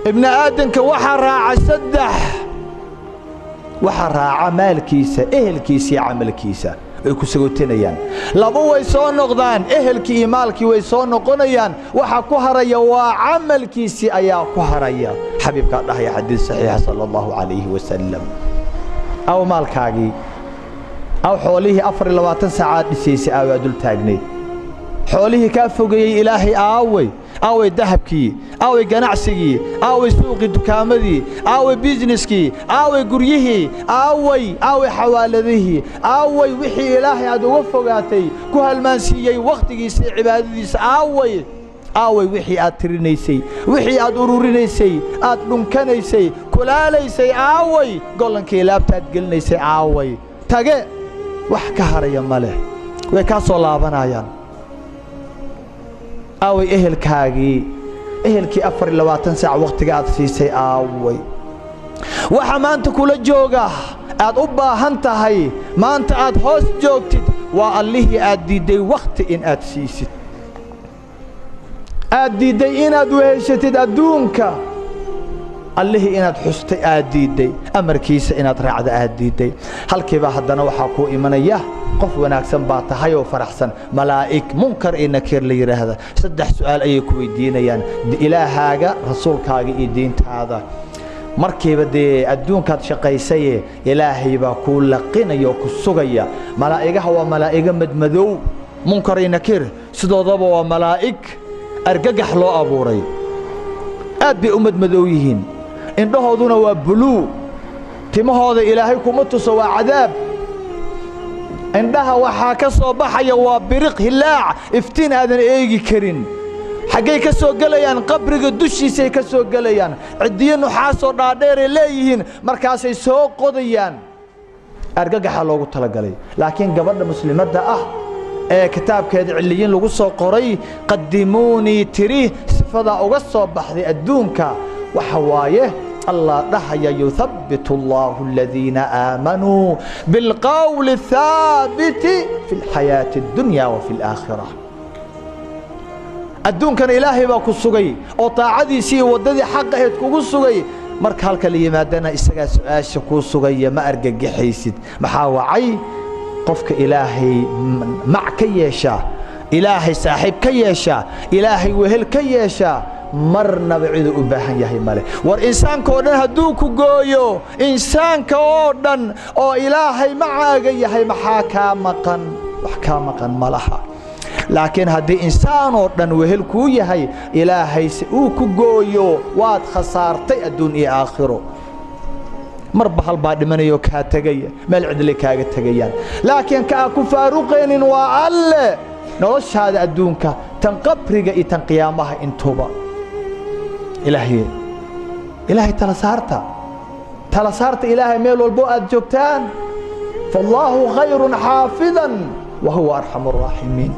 Ibni aadanka waxaa raaca saddex, waxaa raaca maalkiisa, ehelkiisa iyo camalkiisa. Way ku sagootinayaan. Laba way soo noqdaan, ehelkii iyo maalkii way soo noqonayaan. Waxa ku haraya waa camalkiisii ayaa ku haraya. Xabiibkaa dhahaya xadiis saxiixa sala allahu calayhi wasalam. Aw maalkaagii, aw xoolihii 24 saacaad dhisaysay, aawaa dul taagnayd, xoolihii kaa fogeeyey Ilaahay aaway? Aaway dahabkii? Aaway ganacsigii? Aaway suuqii, dukaamadii? Aaway businesskii? Aaway guryihii? Aaway, aaway xawaaladihii? Aaway wixii Ilaahay aad uga fogaatay, ku halmaansiiyey wakhtigiisa iyo cibaadadiisa? Aaway, aaway wixii aad tirinaysay, wixii aad ururinaysay, aad dhunkanaysay, kulaalaysay? Aaway gollankii laabtaad gelinaysay? Aaway? Tage wax ka haraya ma leh, way kaa soo laabanayaan. Aaway ehelkaagii, ehelkii 24 saac wakhtiga aad siisay? Aaway waxa maanta kula jooga aad u baahan tahay, maanta aad hoos joogtid? Waa Allihii aad diidday wakhti in aad siisid, aad diidday inaad weheshatid adduunka, Allihii inaad xustay aad diidday, amarkiisa inaad raacda aad diidday. Halkiiba haddana waxaa kuu imanaya qof wanaagsan baa tahay oo faraxsan. Malaa'ig Munkar iyo Nakiir la yidhaahda saddex su'aal ayay ku weydiinayaan: Ilaahaaga, rasuulkaaga iyo diintaada. Markiiba dee adduunkaad shaqaysaye, Ilaahay baa kuu laqinaya oo ku sugaya. Malaa'igaha waa malaa'igo madmadow. Munkar iyo Nakiir sidoodaba waa malaa'ig argagax loo abuuray, aad bay u madmadow yihiin, indhahooduna waa buluu, timahooda Ilaahay kuma tuso, waa cadaab. Indhaha waxaa ka soo baxaya waa biriq, hilaac, iftiin aadan eegi karin. Xaggay ka soo gelayaan? Qabriga dushiisay ka soo gelayaan. Ciddiyo nuxaasoo dhaadheeray leeyihiin, markaasay soo qodayaan. Argagaxa loogu talagalay. Laakiin gabadha muslimadda ah ee kitaabkeeda ciliyiin lagu soo qoray, qadimuunii tiri, sifadaa uga soo baxday adduunka waxa waaye, Allah dhahaya: yuthabbitu allahu aladiina aamanuu bilqowli athaabiti fi alxayaati addunya wa fi alaakhira. Adduunkana Ilaahay baa ku sugay oo taacadiisii iyo waddadii xaq ahayd kugu sugay. Marka halka la yimaadana isagaa su-aasha kuu sugaya, ma argagaxaysid. Maxaa wacay? Qofka Ilaahay mac ka yeesha, Ilaahay saaxiib ka yeesha, Ilaahay wehel ka yeesha, marnaba ciduu u baahan yahay male. War insaanka oo dhan hadduu ku gooyo, insaanka oo dhan oo Ilaahay macaaga yahay, maxaa kaa maqan? Wax kaa maqan ma laha. Laakiin haddii insaan oo dhan wehel kuu yahay, Ilaahayse uu ku gooyo, waad khasaartay adduun iyo aakhiro. Marba hal baa dhimanayoo kaa tegaya, meel cidlay kaaga tegayaan. Laakiin ka aan ku faaruqaynin waa Alle, noloshaada adduunka, tan qabriga iyo tan qiyaamaha intuba. Ilaahay, Ilaahay tala saarta, tala saarta Ilaahay meel walbo aad joogtaan. Faallaahu khayrun xaafidan wa huwa arxamu araaximiin.